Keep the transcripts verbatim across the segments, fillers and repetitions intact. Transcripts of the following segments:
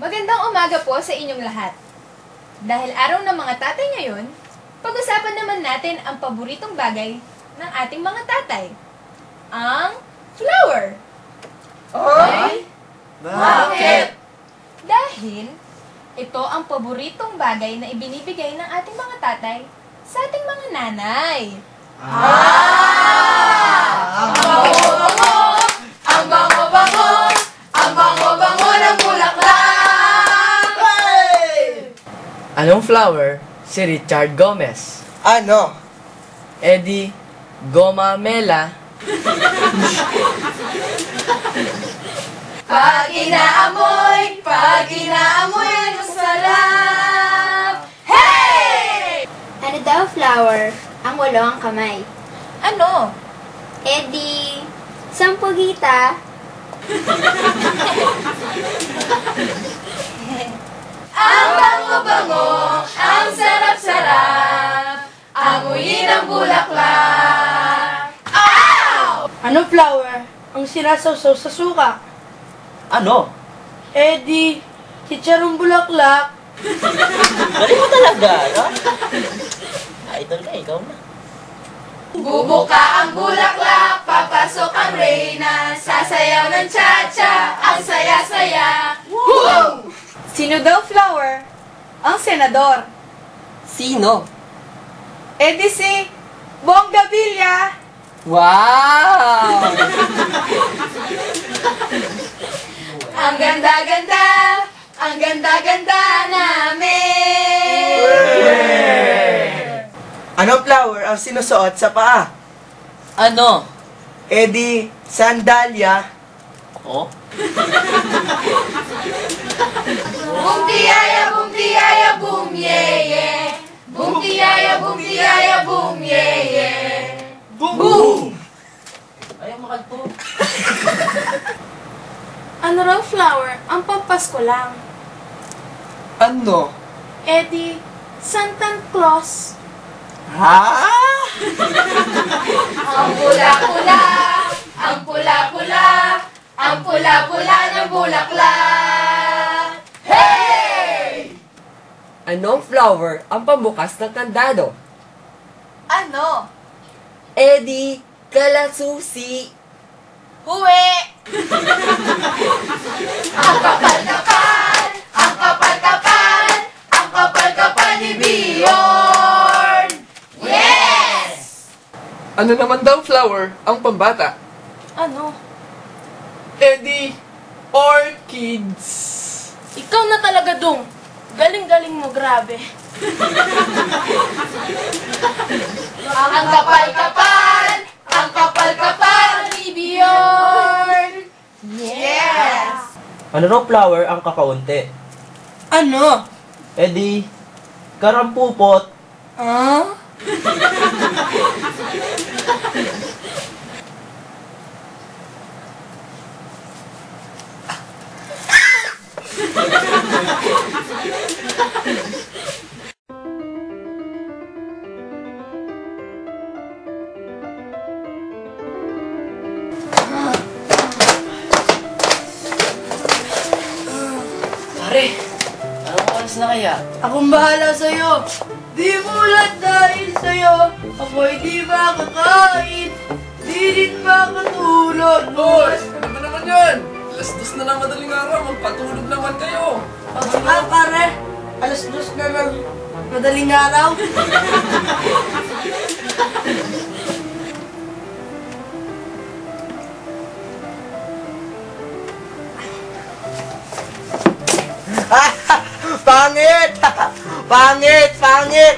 Magandang umaga po sa inyong lahat. Dahil araw ng mga tatay ngayon, pag-usapan naman natin ang paboritong bagay ng ating mga tatay, ang flower. Ay? Bakit? Dahil ito ang paboritong bagay na ibinibigay ng ating mga tatay sa ating mga nanay. Ah! Ang bango-bango! Ang bango-bango! Ang bango-bango ng bulaklak! Hey! Anong flower si Richard Gomez? Ano? E di, goma mela. Pag inaamoy, pag inaamoy, ang sarap. Hey! Ano daw flower ang walong kamay? Ano? E di, sampagita. Ang bango-bango, ang sarap-sarap. Amuyin ang bulaklak. Ow! Ano flower ang sinasawsaw sa suka? Ano? E di, chicharong bulaklak. Galing mo talaga, no? Idol ka, ikaw na. Bubuka ang bulaklak, papasok ang reyna, sasayaw ng cha-cha, ang saya-saya. Woo! Sino daw flower ang senador? Sino? E di si Bong Gavilla. Wow! Ang ganda-ganda, ang ganda-ganda namin. Ano flower ang sinusuot sa paa? Ano? E di, sandalya. Oh? Bum tiyaya, bum tiyaya, bum yeye. Bum tiyaya, bum tiyaya, bum yeye. Boom! Ayaw makagpo. Ano raw flower ang pampasko lang? Ano? E di, Santan Claus. Ha? Ang pula-pula, ang pula-pula, ang pula-pula ng bulaklak. Hey! Anong flower ang pambukas ng kandado? Ano? E di, kalasusi. Huwi! Ang kapal-kapal! Ang kapal-kapal! Ang kapal-kapal ni Bjorn! Yes! Ano naman daw flower ang pambata? Ano? E di, orchids. Ikaw na talaga, Dong. Galing-galing mo, grabe. Ang kapal-kapal! Ang kapal-kapal ni Bjorn! Yes! Ano raw flower ang kakaunti? Ano? E di, karampupot. Ah? Pare, anong oras na kaya? Akong bahala sa'yo. Di mulat dahil sa'yo, ako'y di makakain. Di rin makatulog. Hoy! Ano ba naman yan? Alas dos na ng madaling araw, magpatulog naman kayo. Ah, pare, alas dos na ng madaling araw. Pangit! Pangit! Pangit!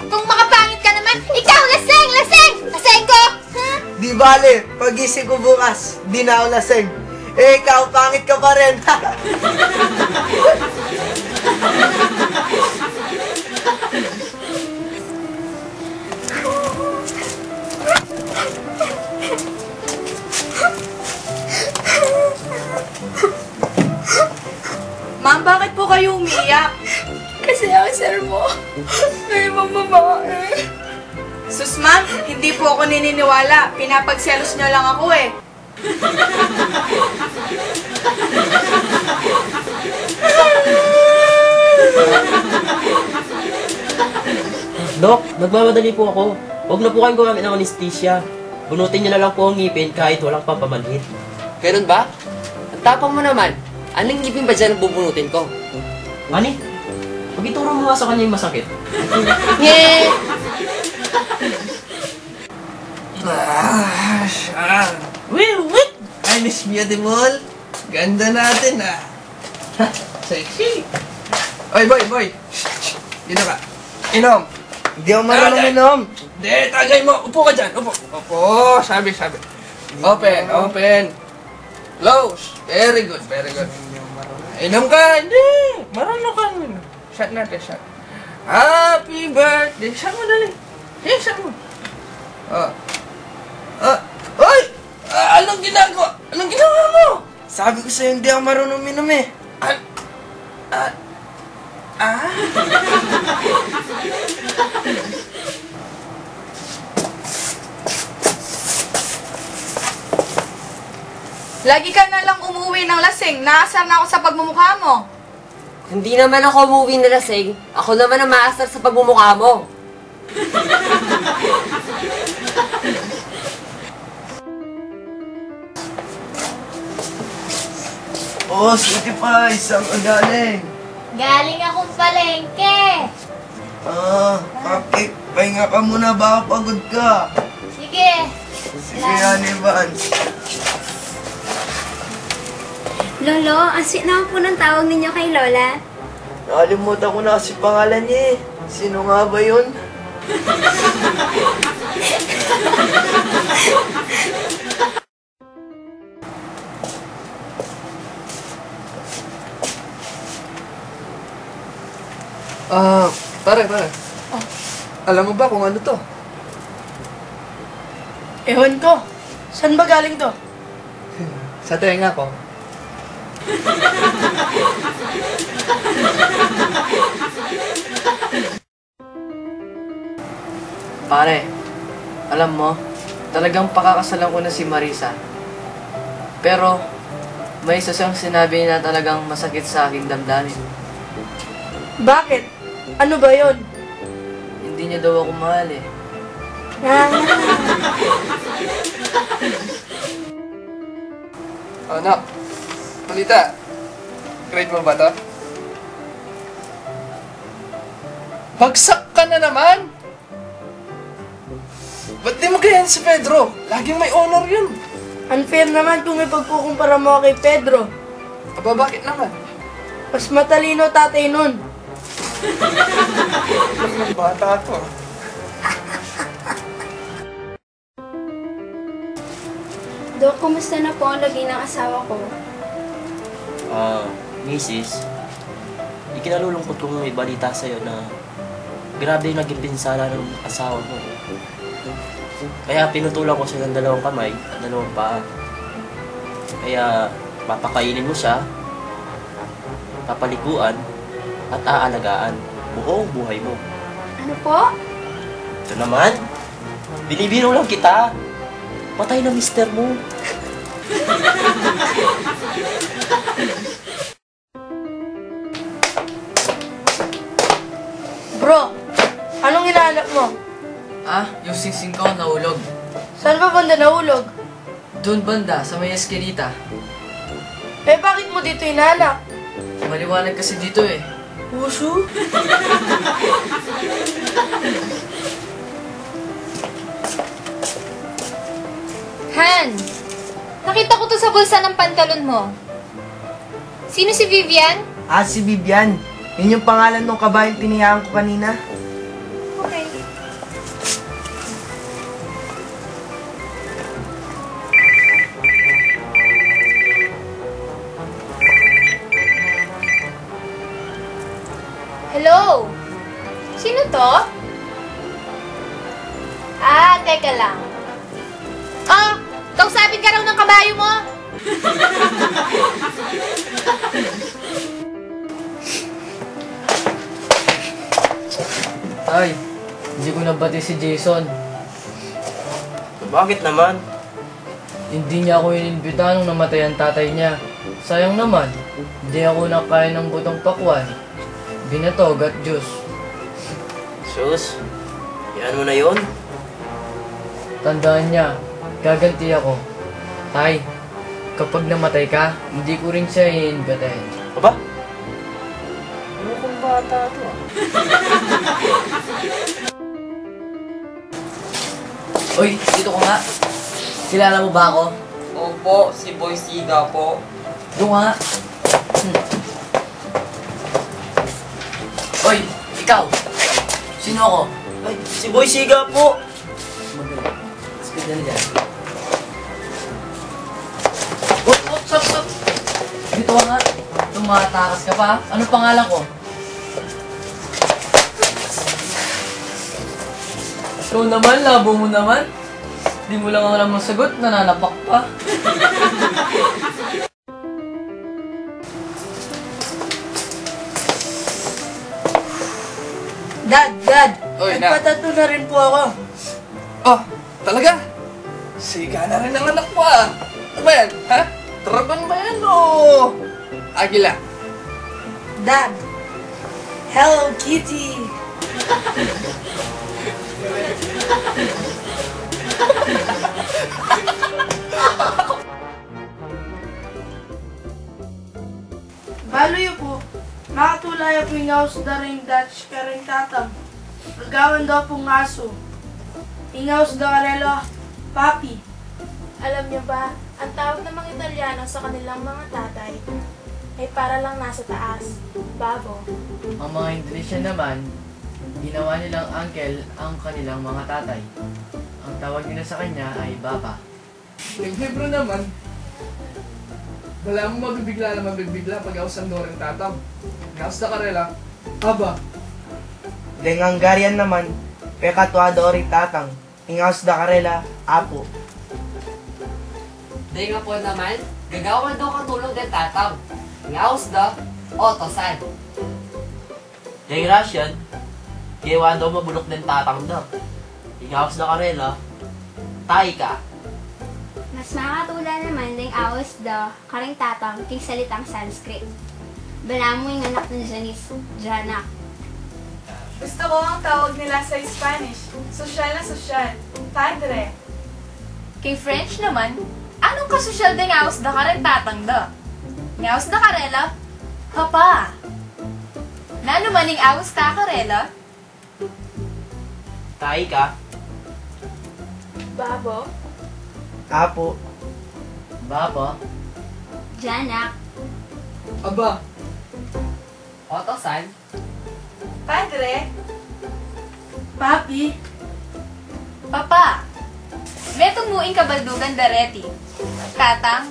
Kung makapangit ka naman, ikaw, lasing! Lasing! Lasing ko! Ha? Di bale, pagising ko bukas, di na ako lasing. Eh, ikaw, pangit ka pa rin. Ma'am, bakit po kayo umiiyak? Kasi ang sir mo, may ibang babae. Sus, ma'am, hindi po ako naniniwala. Pinapagselos niyo lang ako eh. Dok, nagmamadali po ako. Huwag na po kayong gumamit ng anesthesia. Bunutin niyo na lang po ang ngipin kahit walang pampamanhid. Ganun ba? Ang tapang mo naman. Anong ngipin ba dyan ang bubunutin ko? Ani? Pag ituro mo nga sa kanya yung masakit. Nye! Ah, ah. Wait, wait! I miss beautiful. Ganda natin, ah. Sexy. Oy, boy, boy. Shh, shh. Dito ka. Inom. Hindi ako marunong inom. Hindi, tagay mo. Upo ka dyan. Upo. Upo. Sabi, sabi. Open, open. Close. Very good, very good. Inom ka. Hindi. Marunong ka. Shot natin, shot. Happy birthday. Shot mo, dali. Sige, shot mo. Oh. Ah. Oy! Ah, anong ginagawa? Anong ginagawa mo? Sabi ko sa'yo, hindi ako marunong minum eh. Ah, ah, ah. Lagi ka na lang umuwi ng lasing. Naasar na ako sa pagmumukha mo. Hindi naman ako umuwi na lasing. Ako naman ang maasar sa pagmumukha mo. Oh, Sweetie Pie, saan ka galing? Galing akong palengke. Ah, okay. Pahinga ka muna, baka pagod ka. Sige. Sige, Honey Buns. Lolo, ang sweet naman po ng tawag ninyo kay Lola. Nakalimutan ko na kasi pangalan niya eh. Sino nga ba yun? Ah, pare, pare. Oh. Alam mo ba kung ano 'to? Ewan ko. Saan ba galing 'to? Sa tenga ko. Pare, alam mo, talagang pakakasalan ko na si Marisa. Pero, may isa siyang sinabi na talagang masakit sa aking damdamin. Bakit? Ano ba 'yon? Hindi niya daw ako mahal eh. Ah. Anak, balita. Grade mo ba 'to? Bagsak ka na naman! Ba't di mo gayahin si Pedro? Laging may honor 'yun. Unfair naman kung ipagkukumpara mo kay Pedro. Aba, bakit naman? Mas matalino tatay nun. Ang bata 'to. Dok, kumusta na po ang lagay ng asawa ko? Ah, misis, ikinalulungkot kong may balita sa'yo na grabe yung naging pinsala ng asawa mo. Kaya pinutulan ko siya ng dalawang kamay at dalawang paa. Kaya papakainin mo siya, papaliguan, at aalagaan buong buhay mo. Ano po? Ito naman, binibiro lang kita. Patay na mister mo. Bro, anong hinahanap mo? Ah, yung singsing ko, nahulog. Saan ba banda nahulog? Doon banda, sa may eskinita. Eh, bakit mo dito hinahanap? Maliwanag kasi dito eh. Uso? Han, nakita ko 'to sa bulsa ng pantalon mo. Sino si Vivian? Ah, si Vivian. Yun yung pangalan ng kabayong tinayaan ko kanina. Okay. Hello? Sino 'to? Ah, teka lang. Oh, kausapin ka raw ng kabayo mo. Tay, hindi ko nabati si Jason. Bakit naman? Hindi niya ako inimbita nung namatay ang tatay niya. Sayang naman, hindi ako nakain ng butong pakwan, binato, at juice. Sus, Ano na yun? Tandaan niya, gaganti ako. Tay, kapag namatay ka, hindi ko rin siya iinggatahin. Aba? Ano kung bata to, ah? Uy, dito ka nga. Kilala mo ba ako? Opo, si Boy Siga po. Doon ka nga. Hmm. Uy, ikaw. Sino ako? Ay, si Boy Siga po. Magaling. Speed na dyan. Up, up, up, up. Dito ka nga. Tumatakas ka pa. Ano pangalan ko? Ikaw naman, labo mo naman. Di mo lang alam masagot, nananapak pa. Dad, Dad, oy, na. Nagpatattoo na rin po ako. Oh, talaga? Siga na rin ang anak mo, ah. Ano ba yan, ha? Dragon ba yan o agila? Dad, Hello Kitty. Balu yu pu, makatula ya pu ing aus da ring Dutch karing tatang. Gagawan da pung asu. Ing aus da karela, puppy. Alam niyo ba, ang tawag ng mga Italiano sa kanilang mga tatay ay para lang nasa taas, babo. Ang mga Indonesia naman, ginawa nilang uncle ang kanilang mga tatay. Ang tawag nila sa kanya ay bapa. Ing Hebrew naman, balamu mabibigla na mabibigla pag-ausan do ring tatang. Ing aus da karela, aba. Deng Hungarian naman, pekatua do ring tatang. Ing aus da karela, apu. Deng Hapon naman, gagawan do katulong deng tatang. Ing aus da, otosan. Deng Russian, gewa do mabuluk deng tatang da. Ing aus da karela, taika. Mas makatula naman deng aus da karing tatang king salitang Sanskrit. Balamu ing anak nang Janice, Janak. Gusto ko ang tawag nila sa Spanish, sosyal na sosyal, padre. King French naman, anong kasosyal deng aus da karing tatang da? Ing aus da karela, papa. Nanu man ing aus da karela? Taika. Babo. Apu. Bapa. Janak. Aba. Otosan. Padre. Papi. Papa. Metung mu ing kabaldugan da reti, tatang,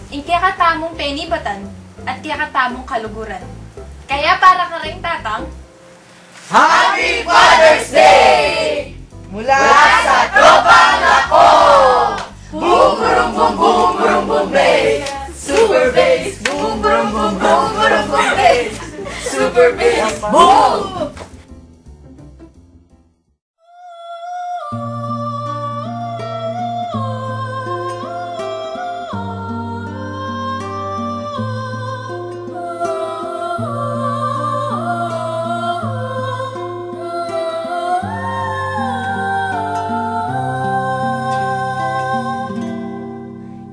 ing kekatamung penibatan at kekatamung kaluguran. Kaya para karing tatang, Happy Father's Day! Mula sa Tropang Ako! Boom, boom, boom, boom, boom, boom, bass! Super bass! Boom, boom, boom, boom, boom, boom, bass! Super bass! Boom!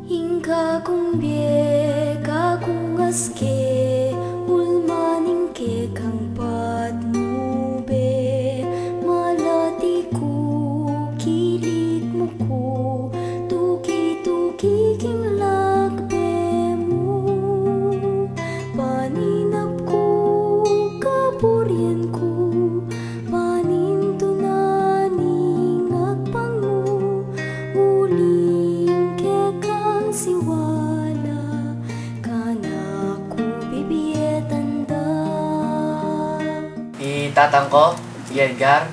Ing kakung bie, kakung aske, ulman ing kekang patmu be, malati ku, kilit mu ku, tuki-tuki king lakbe mu, paninap ku, kaburian ku, panintunan ing agpang mu, uling kekang siwala, kanaku bibie tanda. I tatang ko, i Edgar,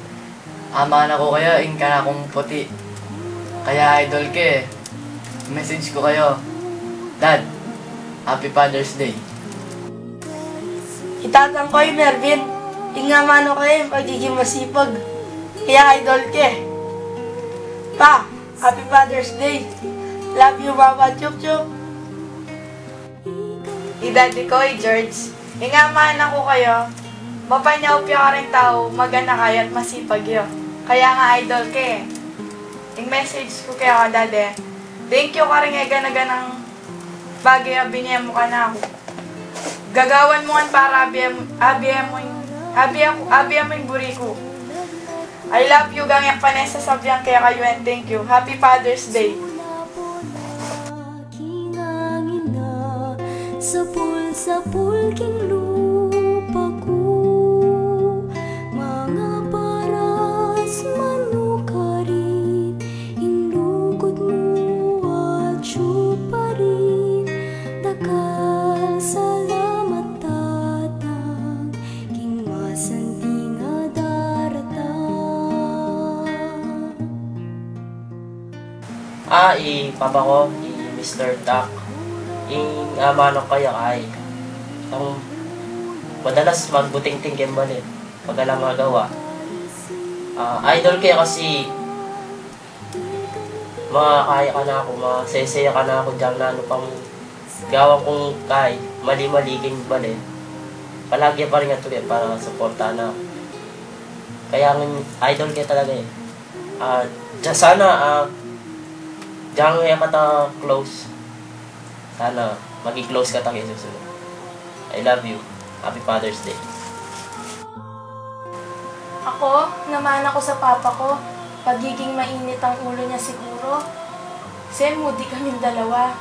ama na ku kaya ing kanakung puti. Kaya idol ke, message ku kayo. Dad, Happy Father's Day. I tatang ko i Mervin, ing ama na kaya ing pagiging masipag. Kaya idol ke. Pa, Happy Father's Day. Love you, Papa Chup Chup. I daddy ko, i George, ing ama na ku kayo, mapanyaw ya karing tau, magana kayo at masipag yu. Kaya nga idol ke. Ing message ku keka, Dade, thank you karing e gana-ganang bage a binie mu kanaku. Gagawan mu ngan para abie mu, abie mu, abie, abie mu ing buri ku. I love you, gang yang Vanessa Sabian keka, and thank you. Happy Father's Day. King angin na sapul-sapul king lupa ku, mangaparas man o karin, ing lugud mu atyu pa rin. Dakal salamat, Tatang, king masanting a daratang. Ah, i papa ko, i Mister Tak, ing ama na kaya ay, ang madalas magbutingting keng bale pag alang magawa. Ah, idol ke kasi makakaya kanaku, masesaya kanaku diyang nanu pang gawan kung kay mali-mali king bale. Palagi pa rin nga tuwi para suportahan aku. Kaya ngan idol ke talaga e. Ah, ja-, sana, ah, diyang e kata close. Sana maging close kata king susunod. I love you. Happy Father's Day. Ako, namana ku sa papa ko, pagiging mainit ang ulo niya siguro. Kasi moody kaming dalawa.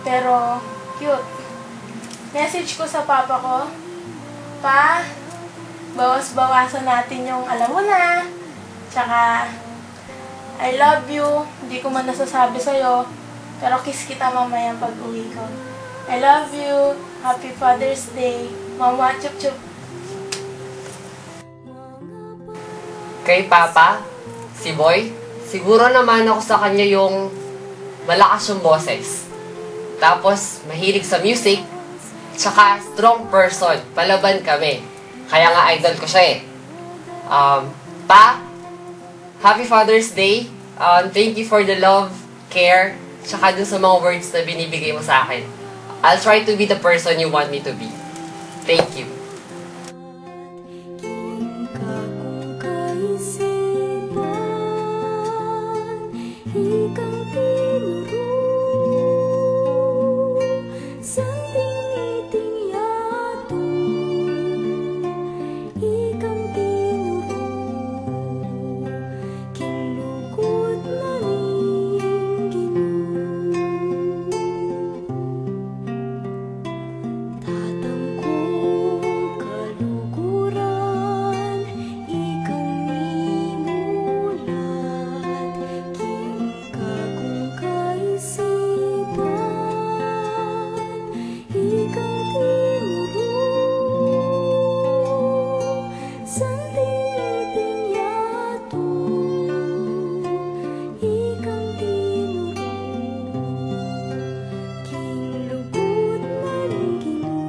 Pero, cute. Message ko sa papa ko, Pa, bawas-bawasan natin yung alam mo na. Tsaka, I love you. Hindi ko man nasasabi sa'yo. Pero kiss kita mamaya pag uwi ko. I love you. Happy Father's Day. Mama, chup chup. Kay Papa, si Boy, siguro namana ku sa kanya yung malakas yung boses. Tapos, mahilig sa music, tsaka strong person, palaban kami. Kaya nga idol ko siya e. Um, Pa, Happy Father's Day. Um, thank you for the love, care, tsaka dun sa mga words na binibigay mo sa akin. I'll try to be the person you want me to be. Thank you. King kakung kaisipan, ikang tinuru, santing iting yatu, ikang tinuru, king lugud na ning Ginu. Tatang kung kaluguran, ikang mimulat, king kakung kaisipan, ikang tinuru, santing iting yatu, ikang tinuru, king lugud na ning Ginu.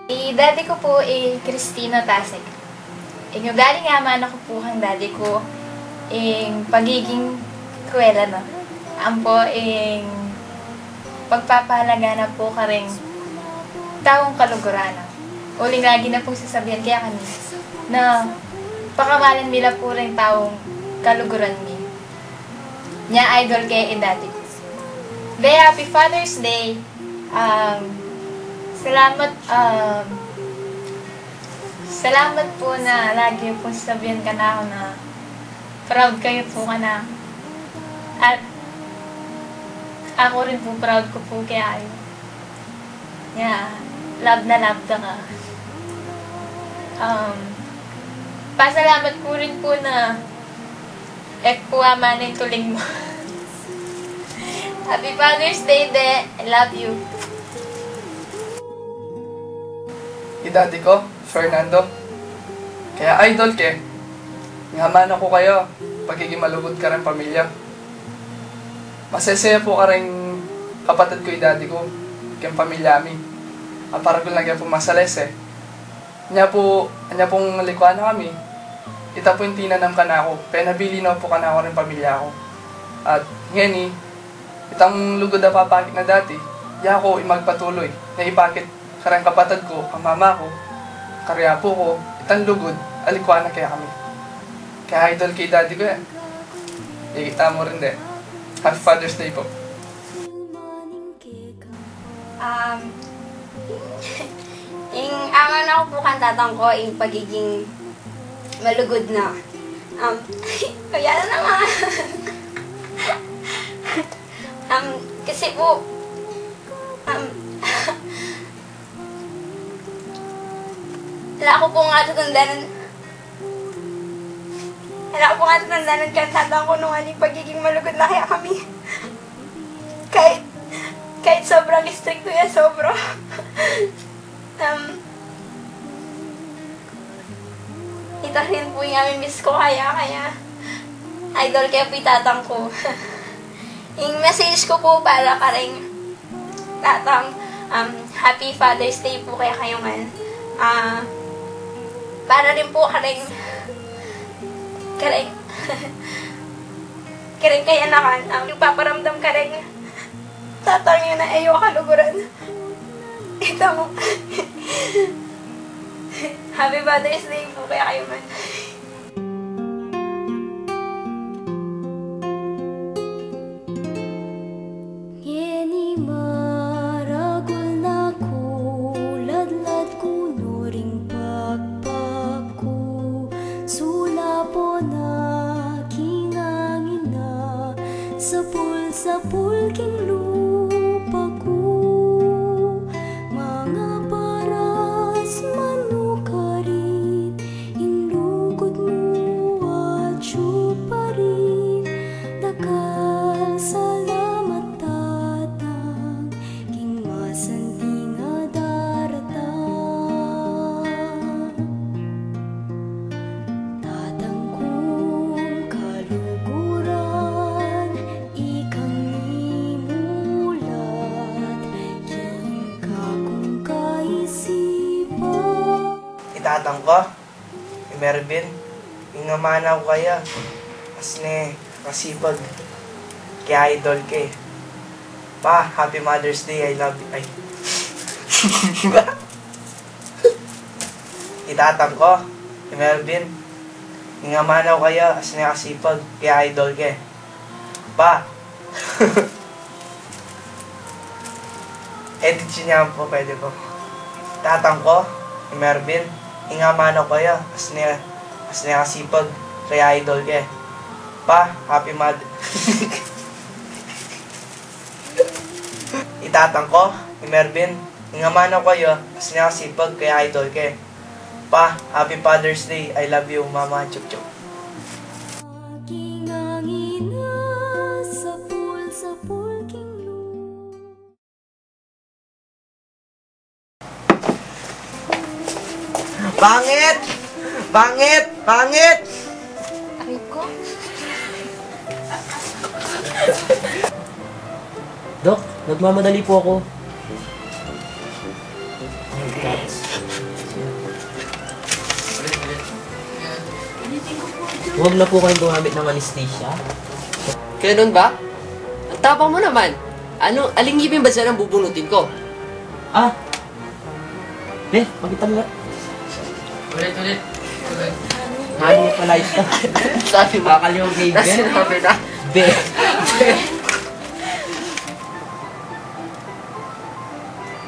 I daddy ku pu i Cristino Tasig. Ing ugali nang ama na ku pu kang daddy ku, ing pagiging kruel, no? Ampo ing pagpapahalaga na pu karing taung kaluguran, no? Uling lagi na pung sasabian kekami na pakamalan mi la pu ring taung kaluguran mi. Nya idol ke i daddy ku. Be, happy Father's Day. Um, salamat, um, salamat pu na lagi yu pung sasabian kanaku na proud kayu pu kanaku. At aku rin pu, proud ku pu kekayu. Nya, love na love da ka. Um, pasalamat ku rin pu na e ku pu amaneng tuling mu. Happy Father's Day, De. I love you. I daddy ku, Fernando. Kaya idol ke, ing ama na ku kaya, pagiging malugud kareng pamilya. Masesaya pu kareng kapatad ku i daddy ku, keng pamilya mi. Aparagul na kaya pu masalese. Nya pu, nya pung likuan na kami, ita pu ing tinanam kanaku, penabili na pu kanaku ring pamilya ku. At ngeni, itang lugud a papakit na dati, yaku ing magpatuloy na ipakit Kareng kapatad ku, a mama ku, kareng apu ku, itang lugud, alikwan na kekami. Kaya idol ke i daddy ku e. Ikit tamu rin de. Happy Father's Day po. Um, ing, ing aman aku po kang tatang ku, ing pagiging malugud na. Um, kaya na naman. Um, kasi po, um, ala ku pong atatandanan, ala ku pong atatandanan kang tatang ku nung ano ing pagiging malugud na kekami. Kahit, kahit sobrang istrikto ya, sobra. Um, ita rin po ing amimiss ku kaya, kaya idol ke po i tatang ku. Ing message ku po para kareng tatang, um, Happy Father's Day po kekayu ngan. Ah, para rin po kareng, kareng, kareng kayanakan, um, ipaparamdam kareng tatang yu na e yu kaluguran. Ita mu. Happy Father's Day po kekayu ngan. Ngeni maragul na ku, ladlad ku no ring pakpak ku, sulapon na king angin na, sapul-sapul king lupa ku, mangaparas man o karin, ing lugud mu atyu pa rin. Dakal salamat, Tatang, king masanting a daratang. Tatang kung kaluguran, ikang nimulat king kakung kaisipan. I tatang ku, i Mervin, ing amanu ku kaya, asne kasipag, kaya idol ke. Pa, Happy Mother's Day, I love you. Ay. I tatang ku, i Mervin, ing amanu ku kaya, asne kasipag, kaya idol ke. Pa. Edit yu niyan po, pwede po. Tatang ku, i Mervin, ing amanu ku kaya, asne, asne kasipag, kaya idol ke. Pa, Happy Mother-, i tatang ku, i Mervin, ing amanu ku kaya, asne kasipag, kaya idol ke. Pa, Happy Father's Day. I love you, Mama. Chup, chup. King angin na sapul-sapul king lu- Pangit! Pangit! Pangit! Aray ko. Dok, nagmamadali po ako. Huwag na po kayong gumamit ng anesthesia. Ganun ba? Ang tapang mo naman. Ano, aling ngipin ba dyan ang bubunutin ko? Ah, Be, pakita mo nga. Ulit, ulit. Mali pala ito. Sabi mo. Bakal yung baby. Sinabi na. Be.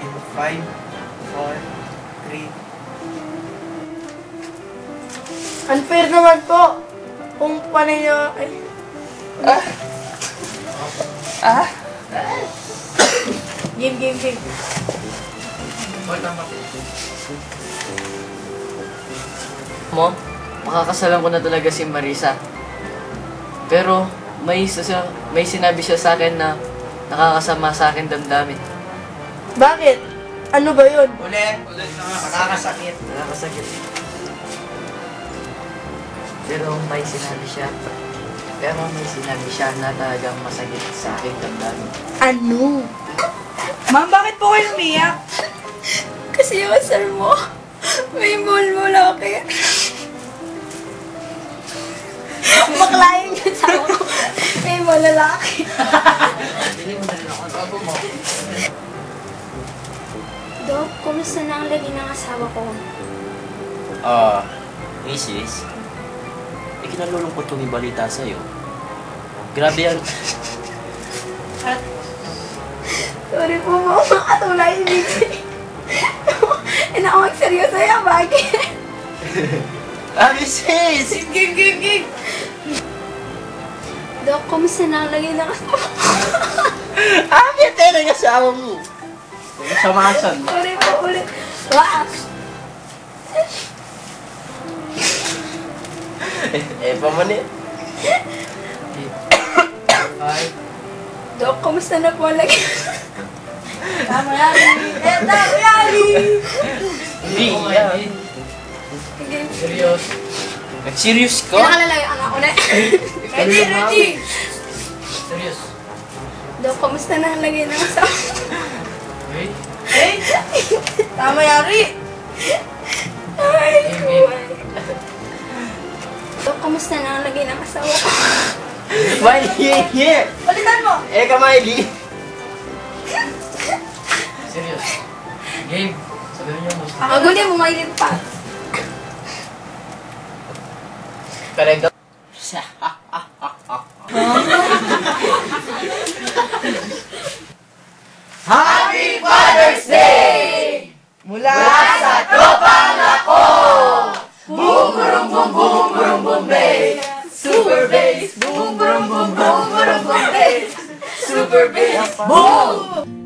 In five, four, three. Unfair naman po. Kung panay niya, ay. Ah. Ah. Game, game, game. Mo, makakasalan ko na talaga si Marisa. Pero may isa siya, may sinabi siya sa akin na nakakasama sa akin damdamin. Bakit? Ano ba yun? Ulit. Ulit na nga. Nakakasakit. Nakakasakit. Pero may sinabi siya. Pero may sinabi siya na talagang masakit sa aking damdamin. Ano? Ma'am, bakit po kayo umiyak? Kasi yung asal mo, may mall mo laki. Bakla yung asawa ko. May malalaki. Dok, Sana ang lagay ng asawa ko. Ah, misis, ikinalulungkot kong ibalita sa'yo. Grabe ang Sorry po, mama. Katulad yung misis. Ina ko magseryoso yan, bagay. Ah, misis! Gig, gig, gig, gig. Dok, kumusta na ang lagay ng asawa? Ah, biyate na yung asawa mo. Samasan. Sorry po ulit. Wa! Eh, eh, pa man eh. Five. Dok, kumusta na po lagi? Tama yan. Eh, tama yan. Hindi, yan. Sige. Serious. Nag-serious ka? Kailangan lalayo ang ako na. Ready, ready. Serious. Dok, kumusta na ang lagay ng asawa? Wait. Hey! Tama yari! Ay, kuwan. Dok, kumusta na ang lagay ng asawa ko? Why, yeah, yeah. Palitan mo! Eh, kamay, di. Serious. Game. Sabihin niyo, gusto. Ako din, bumalik pa. Pero ito, Happy Father's Day! Mula sa Tropang Ako! Boom, boom, boom, boom, boom, boom, bass! Super bass! Boom, boom, boom, boom, boom, boom, bass! Super bass! Boom!